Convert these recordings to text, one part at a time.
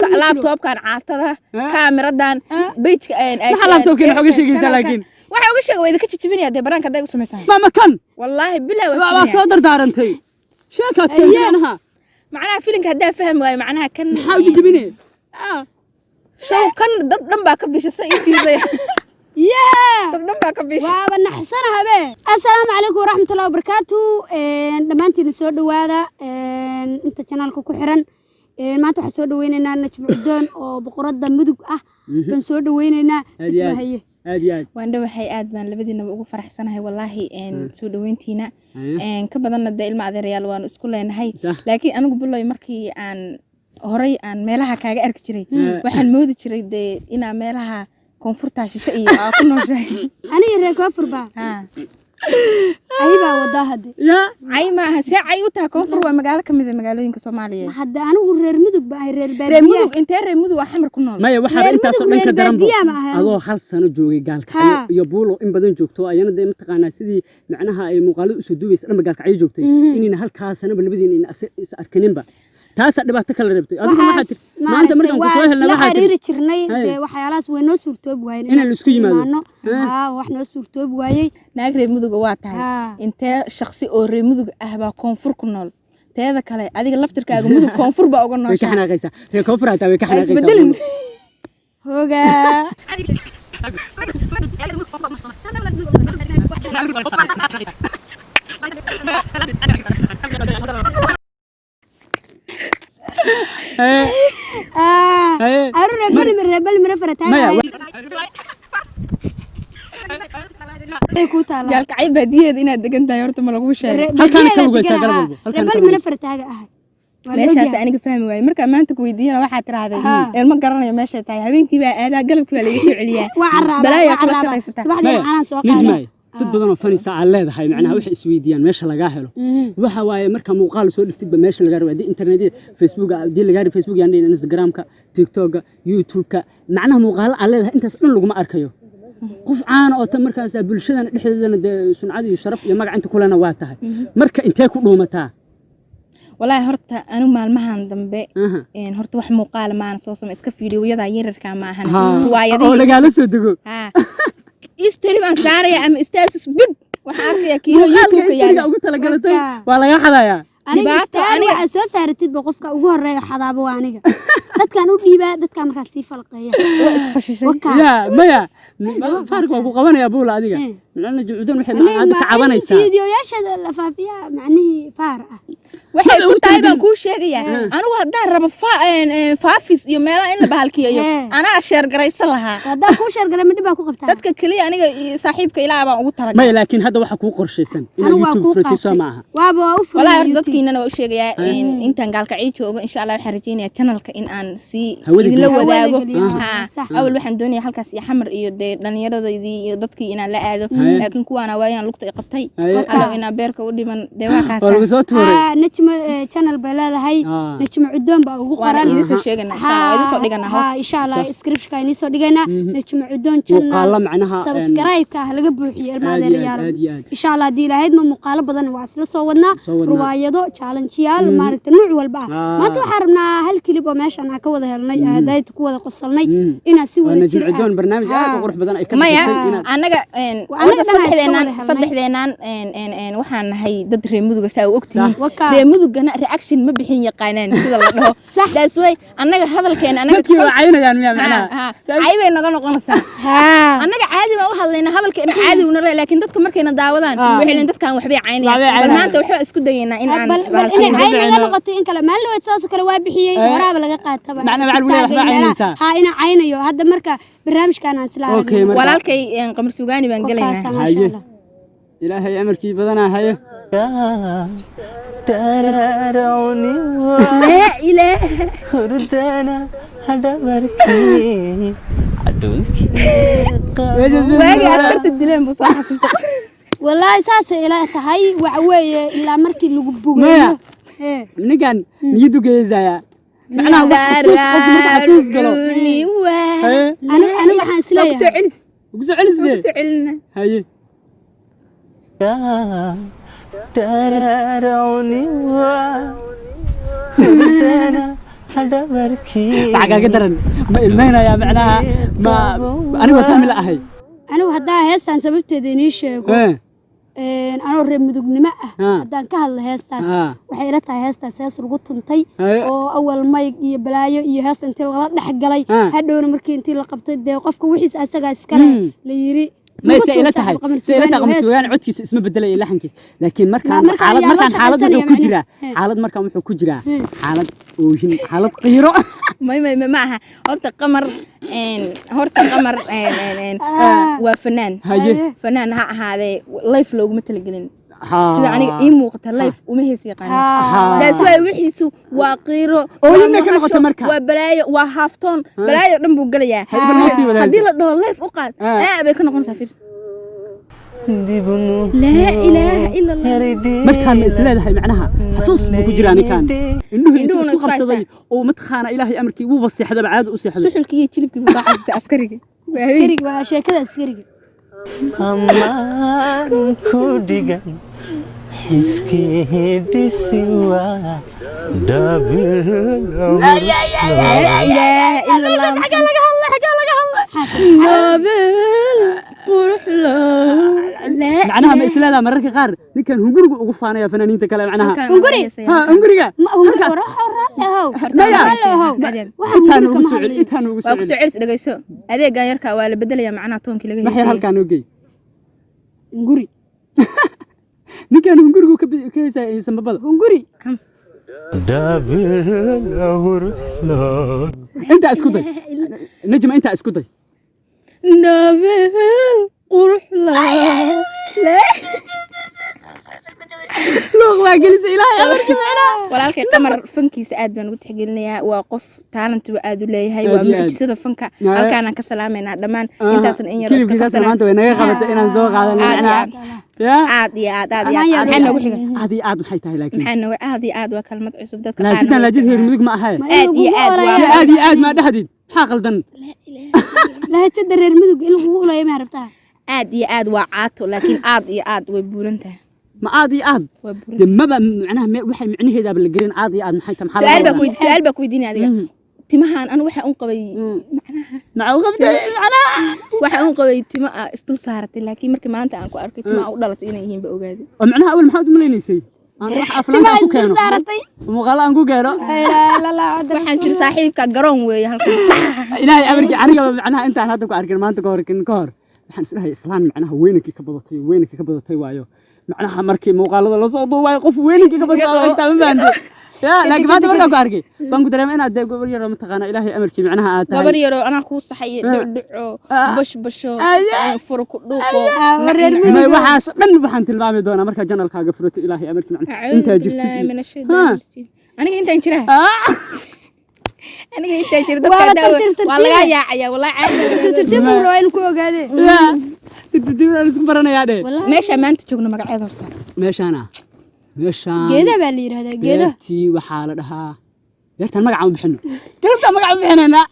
Laptopkan caatada, kaamiradan, pageka. Maxaa laptopkan wax uga sheegaysaa laakiin? Waxa uga sheegay waa idinka jijibinaya dee, banaanka hadday u samaysaan. Ma kan? Wallaahi bilaa. Waa waa soo dardaarantay sheekaad keentay macnaha. Macnaha filinka haddaa fahmi waayo macnaha kan. Maxaa u jijibinaya? Show kan dad dhan baa ka bisha sa ii diiday. Yaa. Dad dhan baa ka bisha. Waaba naxsanahabe. Assalaamu calaykum waraxmatullahi wabarakaatu. Dhammaantiina soo dhowaada inta channelka ku xiran. Maanta waxaan soo dhaweynaynaa Najmo Cudoon oo boqoradda Mudug ah baan soo dhaweynaynaa. Aad iyo Najmo, aad. haye. Aad iyo aad. Waan dhowahay, aad baan labadiinaba ugu faraxsanahay wallaahi soo dhaweyntiina. Ka badanna dee ilma adeerayaal waanu isku leenahay. Laakiin anigu Buloy, markii aan horay aan meelaha kaaga arki jiray, waxaan moodi jiray dee inaa meelaha koonfurtaa shishe iyo aa ku nooshahay. Aniga reer koonfur baa cay baa wadaa hadde. Yaa. Cay maaha, see cay u tahay? Koonfur waa magaalo ka mid a magaalooyinka Soomaaliya. Hadda anigu reer Mudug ba ahay, reer Reer baadiya. Mudug intee? Reer Mudug waa Xamar ku nool. Maya, waxaaba Reer intaasoo Mudug, dhan ka reer daranbo baadiyaa ma ahayn. Adoo hal sano joogay Gaalkacyo iyo Buulo in badan joogto, ayana dee mataqaanaa sidii macnaha ay muuqaalada usoo duubaysa dhanba Gaalkacyo joogtay, inayna halkaa sanaba labadiina ina is arkaninba, taasaa dhibaato kala reebtay. Adigu waxaad Waxaas tiri maanta maaragtay markaan ku waa soo helnay isla waxaad tiri xiriiri jirnay. Haye. Dee waxyaalahaas way noo suurtoobi waayeen Inaan la isku yimaado. imaano. Haa, wax noo suurtoobi waayey. Naag reer Muduga waa tahay. Intee shaksi oo reer Mudug ah baa koonfur ku nool? Teeda kale, adiga laftirkaaga Mudug koonfur baa uga Way ka nooshaa. xanaaqaysaa reer koonfur, hataa way ka Ha xanaaqaysaa. isbedelin. Buulo. Hogaa. Haye. Haye. Anu reer Belimir, reer Belimir farataaga Maya. ay ku taala. Gaalkacyo baadiyaheeda inaad degan tahay horta ma lagu sheegay? Halkaana ka lugaysaa galab walbo, Reer halkaana ka Belimir lugaysaa. farataaga ahay. Waa la Meeshaas ogyahay. aniga fahmi waayey. Markaa maanta ku weydiiyana waxaa tiraahday een ma garanayo meeshay tahay, habeenkii baa aadaa, galabkii baa laga soo celiyaa. Waa caraaba. Balaayaa Waa kula caraaba. shaqaysataa. Subaxdii Maya, caanaan soo qaadaa. Nijmay, dad badan oo fanisa aad leedahay macnaha waxay isweydiiyaan meesha lagaa helo. Waxa waaye marka muuqaal soo dhigtidba meesha lagaa rabo, haddii internetyada, Facebook, haddii lagaa rabo Facebook yaan dhihin, Instagramka, TikToka, YouTubeka, macnaha muuqaalo aad leedahay intaas dhan laguma arkayo. Qof caana oo tan markaas bulshadana dhexdeedana dee suncad iyo sharaf iyo magac inta kulena waa tahay, marka intee ku dhuumataa? Walaahi horta anigu maalmahan dambe horta wax muuqaala maana soo samay, iska fiidiyoyada yararkaa maahan. Oo Riwaayadihii lagaala soo dego. Haa, story baan saaraya ama status big, waxaan arkaya kiyo Muuqaalka YouTube-ka storyga yaala. ugu talagalatay Marka- waa lagaa xadayaa. Aniga Dhibaato, istaag. Waxaad soo saaratidba qofka ugu horeeya xadaaba waa aniga. Dadkaan u dhiibaa, dadkaan markaas sii falqeeya. Waa isfashishay. Wakaa. Ya maya, faarka waa ku qabanayaa Buula adiga. Eh. Macnaha Jucudan waxay hadda ka cabanaysaa Fiidiyoyaasha la faafiyaa macnihii faar ah. Waxay Maba ku ugu tahay baan talagelin. kuu sheegayaa. Anigu haddaan rabo faafis iyo meelaha in la bahalkiyayo, anaa share garaysan lahaa. Haddaan kuu share garay, ma dhib baa ku qabtaa? Dadka keliya aniga iyo saaxiibka ilaa baan ugu talagalay. Maya, laakiin hadda waxaa kuu qorshaysan inaad Anigu waa YouTube kuu furatay, soo qaatay. ma aha? Waaba waa u furay Walahi horta YouTube. dadkiinana waa u sheegayaa intaan Gaalkacyo joogo, insha Allah waxaan rajeynayaa channelka in aan sii Hawada idinla geliso. wadaago. Hawada geliyo. Haa. Sax. Awal waxaan doonayaa halkaas iyo Xamar iyo dee dhallinyaradaydii iyo dadkii inaan la aado, laakiin kuwaana waayaan lugta i qabtay. Allow inaa beerka u dhiman dee waa Waa lagu kaasa. soo tuuray. Najma channel bay leedahay. Najma Cudoon baa ugu Waana qoran. idiin soo sheeganaa insha Allah, waa idiin soo dhiganaa hoos. Haa, insha Allah description-ka idiin soo dhigaynaa. Najma Cudoon channel. Muuqaalo macnaha, Subscribe-ka ah laga buuxiyo ilma Aad iyo aad, adeerayaal. aad iyo aad. Insha Allah haddii Ilaahayd ma muuqaalo badan waa isla soo wadnaa. Soo wadnaa. Riwaayado, challenge-yaal, maaragta nuuc walba ah. Maanta waxaan rabnaa hal clip oo meeshan aan ka wada helnay, aadayd ku wada qosolnay, inaan si Waa wada Najim jir ah. Cudoon barnaamij aad u qurux badan ay ka Maya, bixisay inaad annaga Waa annaga horta dhan aan iska saddexdeenaan wada helnay. Saddexdeenaan een, een, een, waxaan nahay dad reer Muduga, saa u ogtihiin. Wakaa. Reer Mudugana reaction ma bixin yaqaanaan sida la dhaho. Sax. That's why annaga hadalkeena annaga Dadkii waa caynayaan miya macnaha? Haa, cay bay naga noqonaysaa. Annaga caadi baan u hadlaynaa, hadalkeena caadi una leeyahay, laakiin dadka markayna daawadaan waxay leeyihiin dadkan waxbay caynayaan. Waxbay Bal caynayaan. maanta waxbaa isku dayaynaa in aan Bal bal bahalkeena- inay cayn naga Bixino. noqoto in kale. Maalin dhaweyd saasoo kale waa bixiyey, horaaba laga qaataba. Macnaha waxaa lagu leeyahay TikTok waxbaa iyo meelaha. caynaysaa. Haa, inaan caynayo hadda marka barnaamijkan aan isla Okay, aragnay. Walaalkay Qamar Sugaani baan gelaynaa. Wakaasa, maasha Haye. Allah. Ilaahay amarkii badanaa, haye. Laa ilaaha. Hurdana hadhabarkii Waagii askarta dileen buu soo xasuustay. Wallaahi saasay ila tahay, waxa weeye ilaa markii lagu bogeeyo. Maya. Ee. Ninkan niyadu geesayaa macnaha wax xasuus, qofku marka xasuus galo. Haye. Ani waxaan Waa ku soo isleeyahay celis. Ugu soo celis. Waa ku Dee. soo celina. Haye. Dararowniwa hurdana. Waxaa kaaga daran, ma ilmaynayaa macnaha? Ma aniga waa fahmi la ahay. Anigu haddaa heestaan sababteeda inii sheego, anoo reer Mudugnimo ah, haddaan ka hadlo heestaas, waxay ila tahay heestaas hees lagu tuntay oo awal mayg iyo balaayo iyo hees intii lala dhex galay, hadhowna markii intii la qabtay, dee qofka wixiis asagaa iskale la yiri. Ma lagu se ila tuur tahay saaxiib Qamar se ila Suugaani tahay Qamar hees. Suugaani codkiisa isma bedelaya laxankiisa, laakiin markaan markaan xaalad yaa la markaan xaalad wuxuu ku shaqaysanaya jiraa macnaha. Xaalad markaan wuxuu ku jiraa xaalad oohin, xaalad qiiro. May, may, ma aha. Horta Qamar horta Qamar waa fanaan. Fanaan ha ahaadee, live looguma talagelin. Sida aniga ii muuqata, live uma hees yaqaano. That's why wixiisu waa qiiro, Oo waa yimna ka noqoto maqasho, marka. waa balaayo, waa haaftoon, balaayo dhan buu gelayaa. Hay, bal noo sii wadaagsa. Haddii la dhaho live u qaad, bay ka noqonaysaa. Fir, laa ilaaha ila Allah. Markaan ma isleedahay macnaha xasuus buu ku jiraa ninkaan, indhuhu intuu Indhuhuna isku isku qabsaday oo mataqaana Ilaahay amarkii wuuba seexdaba, caado u seexday. Suxulkii iyo jilibkii buu kaa xasuustay askariga. Waa habeen. Askariga, waa sheekada askariga. Amaan ku dhigan xiskii waa Laa ilaaha ila Allah. Nabel qurux laa. Macnaha ma isleedahay mararka qaar ninkan hunguriga ugu faanaya fanaaniinta kale macnaha? Hunguri? Ha, hunguriga. Ma hunguri, war raalli ahow. Maya. Raalli ahow. Waxa Intaan hunguri ugu kama soo celi. hadlayo. Intaan ugu Waa soo ku soo celi. celis, dhegeyso. Adeegan yarka waa la bedelayaa macnaha toonkii laga Maxyar heysayay. halkaan noo gey. Hunguri. Ninkan hungurigu ka heysaya sambabada. Hunguri. Xams. Intaa isku day, Najma, intaa isku day. Nabel qurux laa. Luuq baa gelisa, Ilaahay amarkii macnaha. Walaalkay Qamar fankiisa aad baan ugu tixgelinayaa. Waa qof talent uu aad u leeyahay. Aad Waa iyo aad. mucjisada fanka. Halkaanaan ka salaamaynaa dhammaan intaasna in yar iska Kilibkiisaasna kabsanaa. maanta way naga qabatay inaan soo qaadano Aad iyo macnaha. aad. Ya. Aad iyo aad, aad iyo Amaan aad. yaa Maxaa noogu xiga? Aad iyo aad maxay tahay laakiin? Maxaa noogu aad iyo aad? Waa kalmad cusub dadka Laajidtan qaarna laajid heer Mudug ma ahaye. Ma Aad iyo lagugu aad olaya? Ya, aad iyo aad maa dhahdid, maxaa qaldan? Lahjada reer Mudug in lagugu ulayo ma rabtaa? Aad iyo aad waa caato, laakiin aad iyo aad way buuran tahay. Ma aad iyo aad? Waa buuran. De maba macnaha waxay micnaheedaaba la gelin. Aad iyo aad maxay tahay? Maxaa Su'aal laga baa wadaa? ku weydi, su'aal baa ku weydiinaya adiga. Timahan anu waxa un qabay macnaha Maxaa u qabtay macnaha? Waxa un qabay tima aa isdul saaratay, laakiin markii maanta aan ku arkay tima aa u dhalatay inay yihiin ba ogaaday. Oo macnaha awal maxaad u malaynaysay aan wax aflaanta Timaha ku isdul keeno saaratay. Muuqaalo aan ku keeno? Waxaan tiri saaxiibka garoon weeye halkan. Ilaahay amarkii, anigaba macnaha intaan hadda ku arkin maanta ka hor, kin ka hor waxaan isdhahay islaan macnaha weynankii ka badatay, weynankii ka badatay waayo macnaha markii muuqaalada la soo duubayo qof weynankii ka badatay intaa ma fahanto ya. Laakiin maanta markaan ku arkay baan ku dareemay inaad dee gabar yaroo mataqaana Ilaahay amarkii macnaha aad tahay. Gabar yaroo anaa kuu saxay, dhicdhico, bashbasho, furo ku dhuuqo. Reer May Mudug. Waxaas dhan waxaan tilmaami doonaa markaa channelkaaga furato, Ilaahay amarkii macnaha intaa jirtid Aniga intaan jiraa, aniga intaan jira Waa la dadka daawa tartiib waa lagaa tartiibe. yaacaya walaa caadi. Tartiib tartiib buu rabaa inuu ku ogaadee. Ya, tartiib aan isku baranayaa dheh. Meesha maanta joogno magaceeda horta? Meeshaana meeshaan Geedaha baa la yidhahdaa, geedaha. Beertii waxaa la dhahaa beertaan magaca u bixino, galabtaan magaca u bixinaynaa,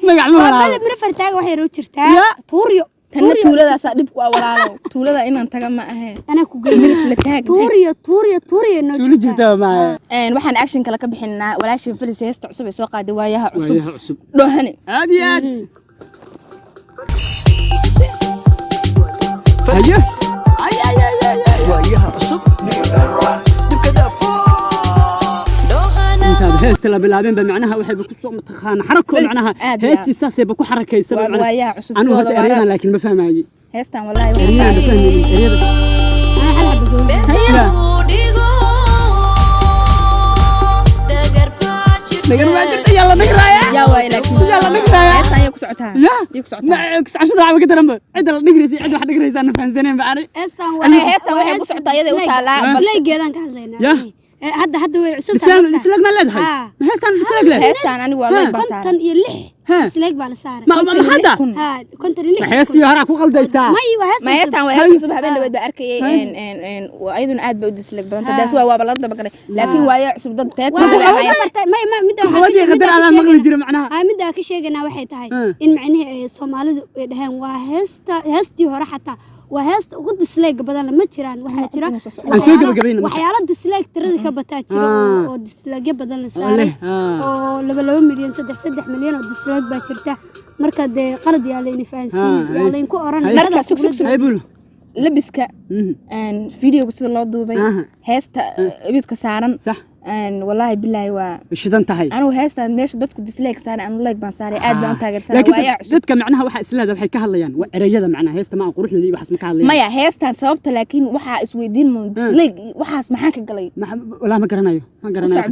magac ma Waa walaalo. bale miro fartaaga waxay yar u jirtaa. Ya. Tuuryo. Tanna Tuuryo. tuuladaasaa dhib ku ah walaalow, tuulada inaan taga ma ahe. Anaa ku geeyo. Milif la taag. Tuuryo, tuuryo, tuuryo noo Tuulo jirtaa. jirtaa maaye. Waxaan action kale ka bixinaa walaashin Felis, heesta cusub ee soo qaaday, Waayaha Cusub. Waayaha Cusub. Dhohane. Aad iyo aad. Haye. Ay, ay, ay, ay, ay. Waayaha Cusub, dhibka dhaafo. Intaad heesta la bilaabeen ba macnaha waxayba ku soo mataqaana xarako Felis, macnaha aad iyo heestii saasayba ku xarakaysaba Waa macnaha. Waayaha Cusub Anigu horta sidooda eryadan waa laakiin ma fahmaayey. Heestan wallaahi Eryadan ma fahmaynin eryada. Anaa hal xabba gooyo. Dhagar waa jirta, yaa la dhigraaya. Yaa waay laakiin. Yaa la dhigraaya. Heestan ayaa ku socotaa. Ya. Yay ku socotaa. Cashada waxba ka daranba cidda la dhigraysa, cidda wax dhigraysa aan fahansaneen ba ani. Heestan waa Aniga heestan waxay ku socotaa iyaday u taalaa, balse- Isleegeedaan ka hadlaynaa. Ya. Hadda way cusub. Bislaan dislike ma leedahay? Ma heestan dislike leedahay? Heestan anigu waa like baan saaray. 56 Ha. isleeg baa la saaray. Ma hadda? Kun. Ha, 56. Ma heestii horaa ku qaldaysaa? May, waa hees Ma cusub. heestan waa hees cusub. Habeen dhaweed baa arkayay waa ayaduna aad bay u dislike badanta. Taas waa waaba lala dabagalay, laakiin Waayo Cusub dad teed Waa bay waxaa ahaayeen. bartay may midda waxaa ka Maxamadii midda qadar ka anaa maqli sheegaynaa- jira macnaha. Haa, midda ka sheegaynaa waxay tahay Ah. in macnihii ay Soomaalidu ay dhaheen waa heesta heestii hore xataa Waa heesta ugu dislike badan ma jiraan. Waxaa jira Aan soo gabagabayna marka. Waxyaalo dislike tirada ka bataa jira oo dislike badan la saaray leh, ah. Oo 2 2 milyan, 3 3 milyan oo dislike baa jirta. Marka dee qalad yaa layni fahansiin, yaa laynku oran. Dharka, sug, sug, sug. Hay, Bulo. Labiska, videoga sida loo duubay, heesta ibidka saaran. Wallaahi bilaahi waa Shidan tahay. Anigu heestan meesha dadku dislike saaray, anu like baan saaray, aad baan u taageersanay. Laakiin Waa ayaa cusub. Dadka macnaha waxaa isleedahay waxay ka hadlayaan waa ereyada, macnaha heesta ma aan quruxdeeda iyo waxaas ma ka hadlayaan. Maya, heestan sababta laakiin waxaa isweydiin muun dislike iyo waxaas maxaa ka galay? Walaa ma garanayo, ma garanayo.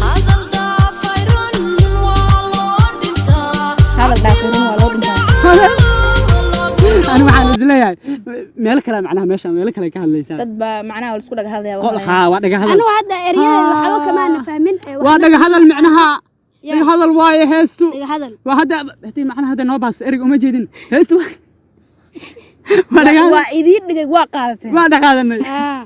Hadal dhaafay run waa loo dhintaa. Hadal dhaafay run waa loo dhintaa. Ani waxaan isleeyahay meel kale, macnaha meesha meelo kale ka hadlaysaa. Dad baa macnaha waa la isku dhaga hadlaya. Haa, waa dhaga hadal. Anigu hadda ereyada waxba kamaana fahmin ee Waa waxna- dhaga hadal, macnaha dhaga hadal waaye heestu. Dhaga hadal. Waa hadda hadii macnaha hadda noo baasta ereyga uma jeedin, heestu waa dhaga hadal. Waa idiin dhigay, waa qaadateen. Waa dhaqaadanay. Ah.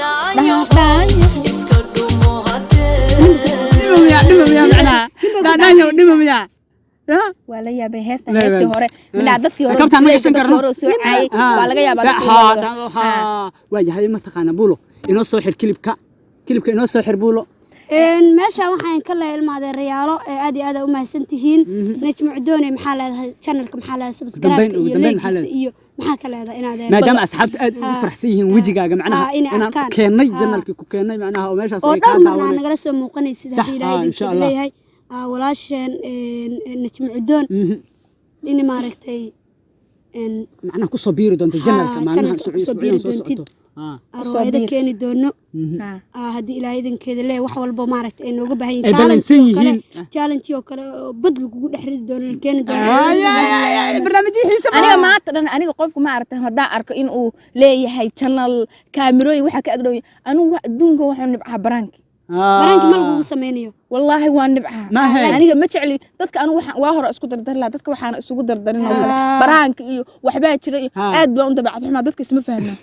Dhaadhaanyo iska dhumo hadee. Dhima miyaa, dhima miyaa, macnaha dhaadhaanyo dhima miyaa ya? Waa la yaabay heestan. La Heestii yaabay. hore midhaa dadkii hore Kabtaan ma dislike, gashan dadkii karno. hore oo soo caayay waa laga yaabaa dadkii hore. Waa yahay, mataqaana Buulo, inoo soo xir kilibka, kilibka inoo soo xir, Buulo. Meesha waxaan ka leeyahay ilma adeerayaalo ee aad iyo aad u mahadsan tihiin. Najmo Cudoone, maxaa leedahay channelka? Maxaa leedahay subscribe Ugu iyo dambeyn maxaa like leedahay? Iyo maxaa ka leedahay inaad Maadaama asxaabtu aad ugu faraxsan yihiin wejigaaga, macnaha Haa, inay inaan arkaan. keennay channelkii ku keennay, macnaha oo meeshaas oo ay kaa dhowr marna aa daawanay. Nagala soo muuqanaysid Sax, haddii Ilaahay haa, insha idinka Allah. leeyahay. Walaasheen Najmo Cudoon in maaragtay Macnaha kusoo biiri doonta channelka maalmaha channelka kusoo biiri soo doontid. socoto. Riwaayado Biir. keeni doono. Haddii Ilaahay idinkeeda leeyahay, wax walba maaragtay ay nooga baahan Ay yihiin balansan challenge oo kale, yihiin. Challenge oo kale oo bad lagugu dhex ridi doono la keeni doono. Ay, ay, ay, ay, barnaamijyo xiisa badan. Aniga maanta dhan, aniga qofka ma aragtay, haddaan arko in uu leeyahay channel, kaamirooyin waxaa ka agdhow, anigu wax adduunka waxaan nibcaha baraanki. Baraanki ma lagugu sameynayo. Wallaahi waa nibcaha. Ma ahayn. Aniga ma jecli dadka, anigu waxaan waa hore isku dardar lahaa dadka, waxaana isugu dardarin oo kale baraanka iyo waxbaa jira iyo aad baan u dabacad xumaa, dadka isma fahmaa.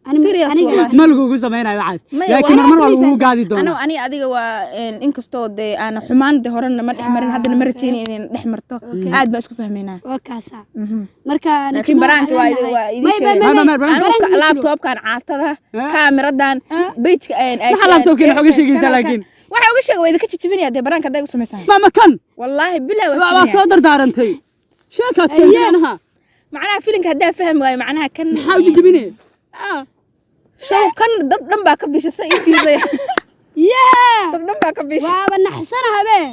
Serious, wallahi. Ma lagugu sameynayo waxaas, Maya, laakiin waa- marmar waa lagugu gaadi Ano doonaa. Ani adiga waa inkastoo dee aan xumaan de horena ma dhex marin, haddana ma rajeynayo inayna dhex marto, aad baan isku fahmaynaa. Waa kaasaa marka. Laakiin baraanka waa idin sheegay. Ma- Anigu laptopkan caatada, kaamiradan, pageka. Maxaa laptopkeena wax uga sheegaysaa laakiin? Waxa uga sheegay waa idinka jijibinaya dee baraanka hadday u samaysaan. Ma kan? Wallaahi bilaa waa Waa jijibinaya. soo dardaarantay sheekaad keentay macnaha. Macnaha filinka haddaa fahmi waayo macnaha kan. Maxaa u jijibinaya? Show kan dad dhan baa ka bisha sa ii fiirsaya. Yeah. Dad dhan baa ka bisha. Waaba naxsana habee.